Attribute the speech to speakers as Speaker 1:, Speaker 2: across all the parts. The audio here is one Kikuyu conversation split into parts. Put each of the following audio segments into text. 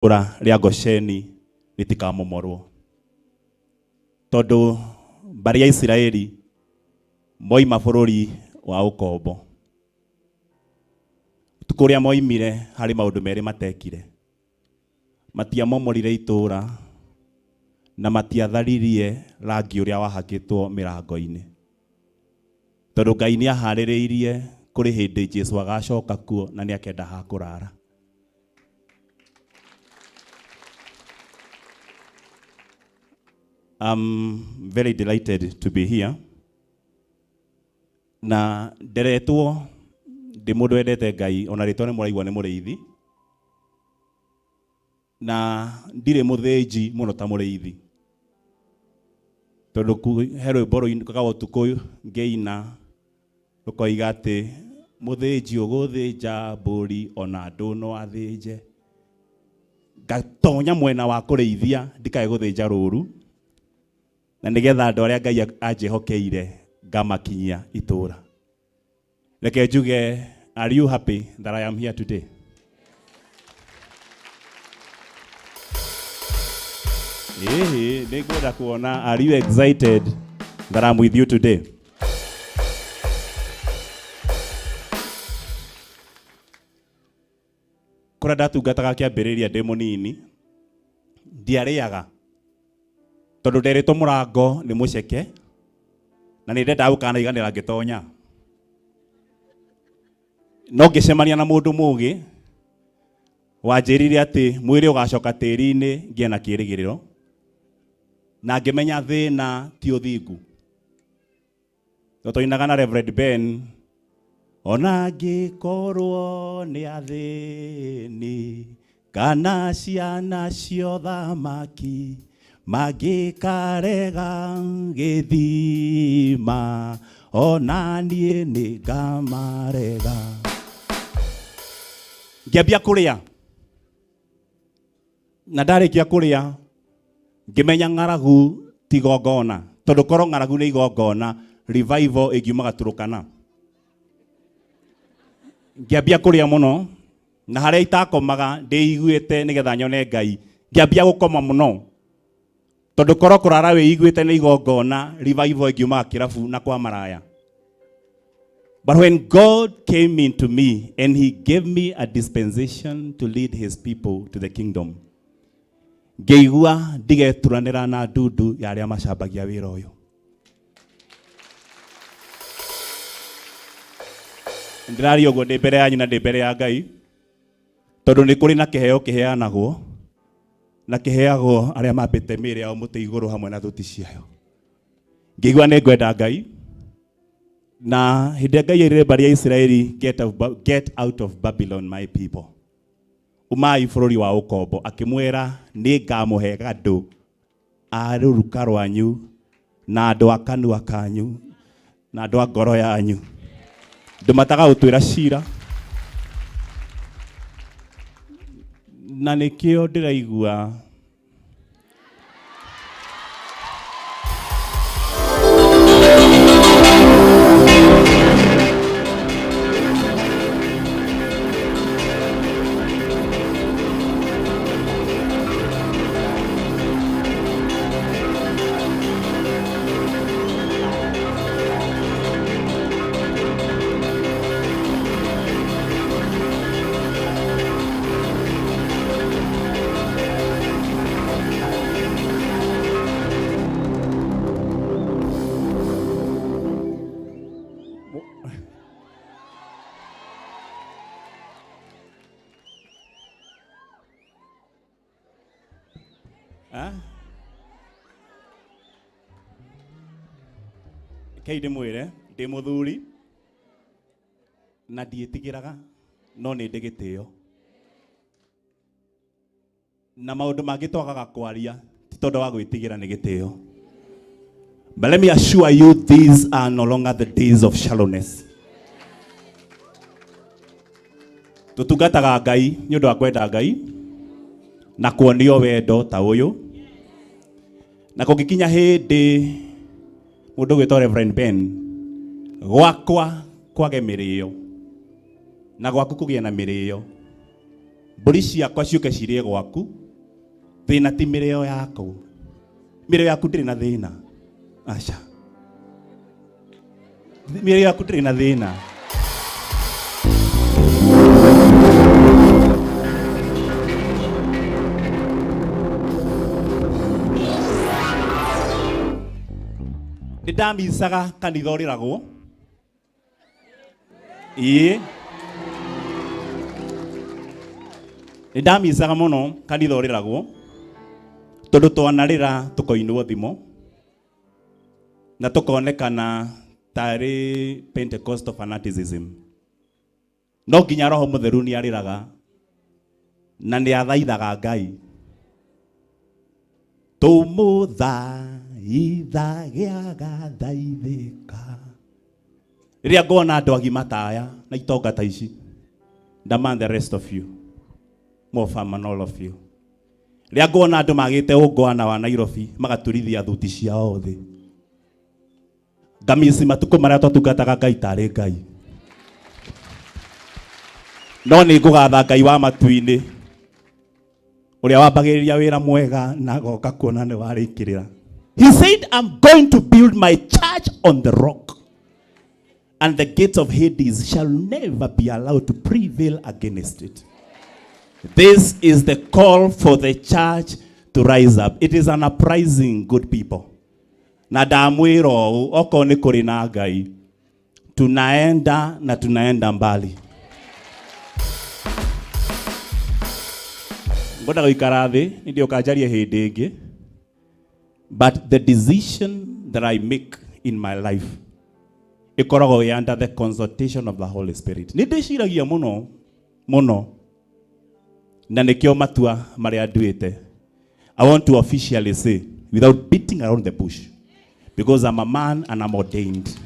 Speaker 1: Itũũra rĩa Gosheni rĩtikamomorwo, tondũ mbarĩ ya Isiraeli moima bũrũri wa ũkombo. Ũtukũ ũrĩa moimire harĩ maũndũ merĩ matekire. Matiamomorire itũũra na matiatharirie rangi ũrĩa wahakĩtwo mĩrango-inĩ. Tondũ Ngai nĩ aharĩrĩirie kũrĩ hĩndĩ Jesu agacoka kuo na nĩ akenda ha kũrara. I'm very delighted to be here. Na nderetwo ndĩ mũndũ wendete Ngai ona rĩtwa nĩ mũraigua nĩ mũrĩithi. Na ndirĩ mũthĩnji mũno ta mũrĩithi. Tondũ he rwĩmbo rũingaga ũtukũ ngĩina rũkoiga atĩ mũthĩnji ũgũthĩnja mbũri ona andũ no athĩnje. Ngatonya mwena wa kũrĩithia ndikae gũthĩnja rũru na nĩgetha andũ arĩa Ngai anjĩhokeire ngamakinyia itũũra. Reke njuge, are you happy that I am here today? Ĩhĩ, nĩ ngwenda kuona, are you excited that I'm with you today? Kũrĩa ndatungataga kĩambĩrĩria ndĩ mũnini, ndiarĩaga tondũ nderĩtwo mũrango nĩ mũceke na nĩ ndendaga gũkanaiganĩra ngĩtonya. No ngĩcemania na mũndũ mũgĩ wanjĩrire atĩ mwĩrĩ ũgacoka tĩri-inĩ ngĩe na kĩrĩgĩrĩro, na ngĩmenya thĩna ti ũthingu. No twainaga na Reverend Ben, ona ngĩkorwo nĩ athĩni kana ciana ciothamaki mangĩkarega gĩthima ona niĩ nĩ ngamarega. Ngĩambia kũrĩa na ndarĩkia kũrĩa ngĩmenya ng'aragu ti igongona, tondũ korwo ng'aragu nĩ igongona revival ĩngiumaga Turukana. Ngĩambia kũrĩa mũno na harĩa itakomaga ndĩiguĩte nĩgetha nyone Ngai, ngĩambia gũkoma mũno tondũ korwo kũrara wĩiguĩte nĩ igongona revival ĩngiumaga kĩrabu na kwa maraya. But when God came into me and he gave me a dispensation to lead his people to the kingdom, ngĩigua ndigeturanĩra na ndundu ya arĩa macambagia wĩra ũyũ. Ndĩraria ũguo ndĩ mbere yanyu na ndĩ mbere ya Ngai, tondũ nĩ kũrĩ na kĩheo kĩheanagwo na kĩheagwo arĩa mambĩte mĩĩrĩ yao mũtĩ igũrũ hamwe na thuti ciayo. Ngĩigua nĩ ngwenda Ngai, na hĩndĩ ĩrĩa Ngai erire mbarĩ ya Isiraeli, get out of Babylon my people, umai bũrũri wa ũkombo, akĩmwĩra nĩ ngamũhe andũ a rũruka rwanyu na andũ a kanua kanyu na andũ a ngoro yanyu, andũ matagagũtuĩra cira. Na nĩkĩo ndĩraigua Kei ndĩmwĩre ndĩ mũthuri na ndiĩtigĩraga no nĩ ndĩ gĩtĩo na maũndũ mangĩ twagaga kwaria ti tondũ wa gwĩtigĩra nĩ gĩtĩo. But let me assure you, these are no longer the days of shallowness. Tũtungataga Ngai nĩ ũndũ wa kwenda Ngai na kuonio wendo ta ũyũ, na kũngĩkinya hĩndĩ mũndũ gwĩtwo Reverend Ben gwakwa kwage mĩrĩo na gwaku kũgĩe na mĩrĩo, Mbũri ciakwa ciũke cirĩe gwaku. Thĩna ti mĩrĩo yaku. Mĩrĩo yaku ndĩrĩ na thĩna. Aca. Mĩrĩo yaku ndĩrĩ na thĩna. Nĩ ndamicaga kanitha ũrĩragwo. Ĩĩ. Nĩ ndamicaga mũno kanitha ũrĩragwo tondũ twanarĩra tũkoinwo thimo na tũkonekana tarĩ Pentecostal fanaticism. No nginya Roho Mũtheru nĩ arĩraga na nĩ athaithaga Ngai. Tũmũthaithagia agathaithĩka. Rĩrĩa ngona andũ agima ta aya na itonga ta ici, ndaman the rest of you, more fam and all of you. Rĩrĩa ngona andũ magĩte ũngwana wa Nairobi magaturithia thuti ciao thĩ, ngamici matukũ marĩa twatungataga Ngai tarĩ Ngai. No nĩ ngũgatha Ngai wa matu-inĩ ũrĩa wambagĩrĩria wĩra mwega na agoka kuona nĩ warĩkĩrĩra. He said, I'm going to build my church on the rock, and the gates of Hades shall never be allowed to prevail against it. This is the call for the church to rise up. It is an uprising, good people. Na ndamwĩra ũũ, okorwo nĩ kũrĩ na Ngai, tunaenda na tunaenda mbali. Ngwenda gũikara thĩ, nĩ ndĩũka njarie hĩndĩ ĩngĩ. But the decision that I make in my life ĩkoragwo ĩ under the consultation of the Holy Spirit. Nĩ ndĩciragia mũno mũno na nĩkĩo matua marĩa nduĩte. I want to officially say, without beating around the bush, because I'm a man and I'm ordained,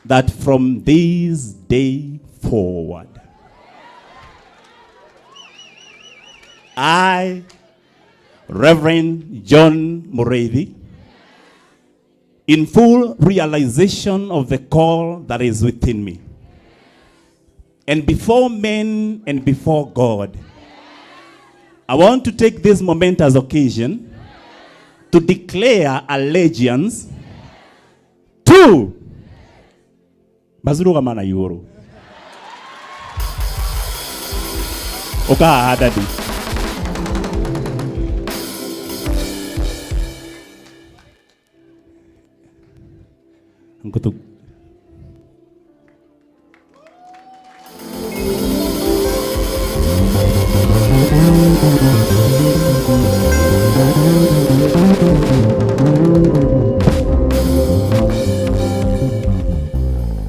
Speaker 1: that from this day forward, I, Reverend John Mureithi, in full realization of the call that is within me, and before men and before God, I want to take this momentous occasion to declare allegiance to Bazuruga mana igũrũ. Ũka haha daddy. Ngũtũ.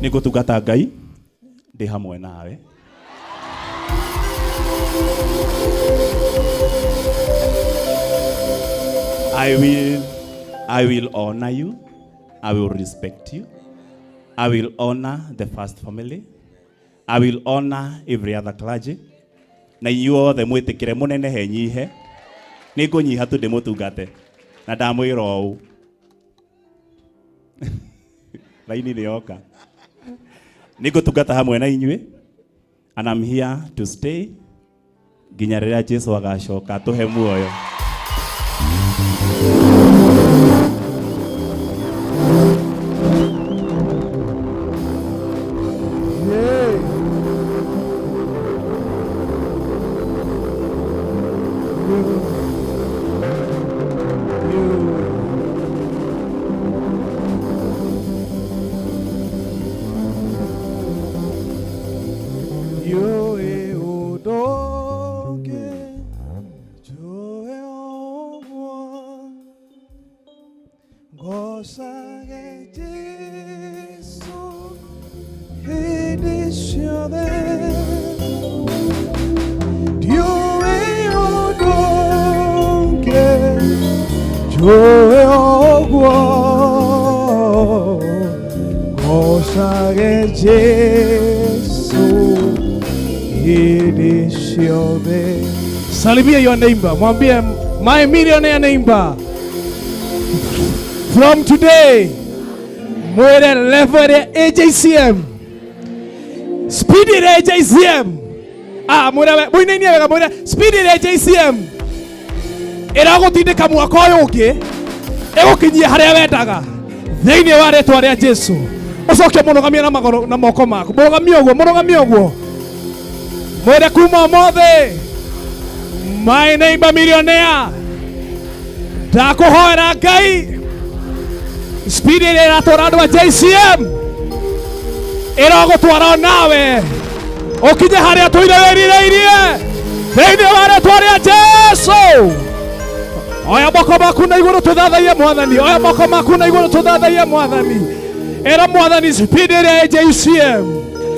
Speaker 1: Nĩ ngũtungata Ngai ndĩ hamwe nawe. I will honor you. I will respect you. I will honor the first family. I will honor every other clergy. Na inyuothe mwĩtĩkĩre mũnenehe nyihe. Nĩ ngũnyiha tu ndĩmũtungate. Na ndamwĩra ũũ. Raini nĩ yoka. Nĩ ngũtungata hamwe na inyuĩ. And I'm here to stay nginya rĩrĩa Jesu agacoka atũhe muoyo.
Speaker 2: Yoe odoge joe ogwo Gocage Jesu hĩndĩ ciothe. Ndiũĩ ũndũ ũngĩ njũĩ ũguo. Gocage Jesu hĩndĩ ciothe. Salimia your neighbor, mwambie, my millionaire neighbor, from today, mwĩre level ya AJCM, speed ya AJCM. Ah, mwĩre we mũinainie wega, mwĩre speed ĩrĩa JCM ĩragũtindĩka mwaka ũyũ ũngĩ ĩgũkinyie harĩa wendaga thĩinĩ wa rĩtwa rĩa Jesu. Ũcoke mũrũgamie na magũrũ na moko maku, mũrũgamie ũguo, mũrũgamie ũguo, mwĩre kuma ũmũthĩ, my neighbor millionaire, ndakũhoera Ngai, speed ĩrĩa ĩratwara andũ a JCM ĩrogũtwara o nawe ũkinye harĩa tũire wĩrirĩirie thĩinĩ wa rĩtwa rĩa Jesu. Oya moko maku na igũrũ tũthathaiye Mwathani. Oya moko maku na igũrũ tũthathaiye Mwathani. Ĩra Mwathani, speed ĩrĩa ĩ JCM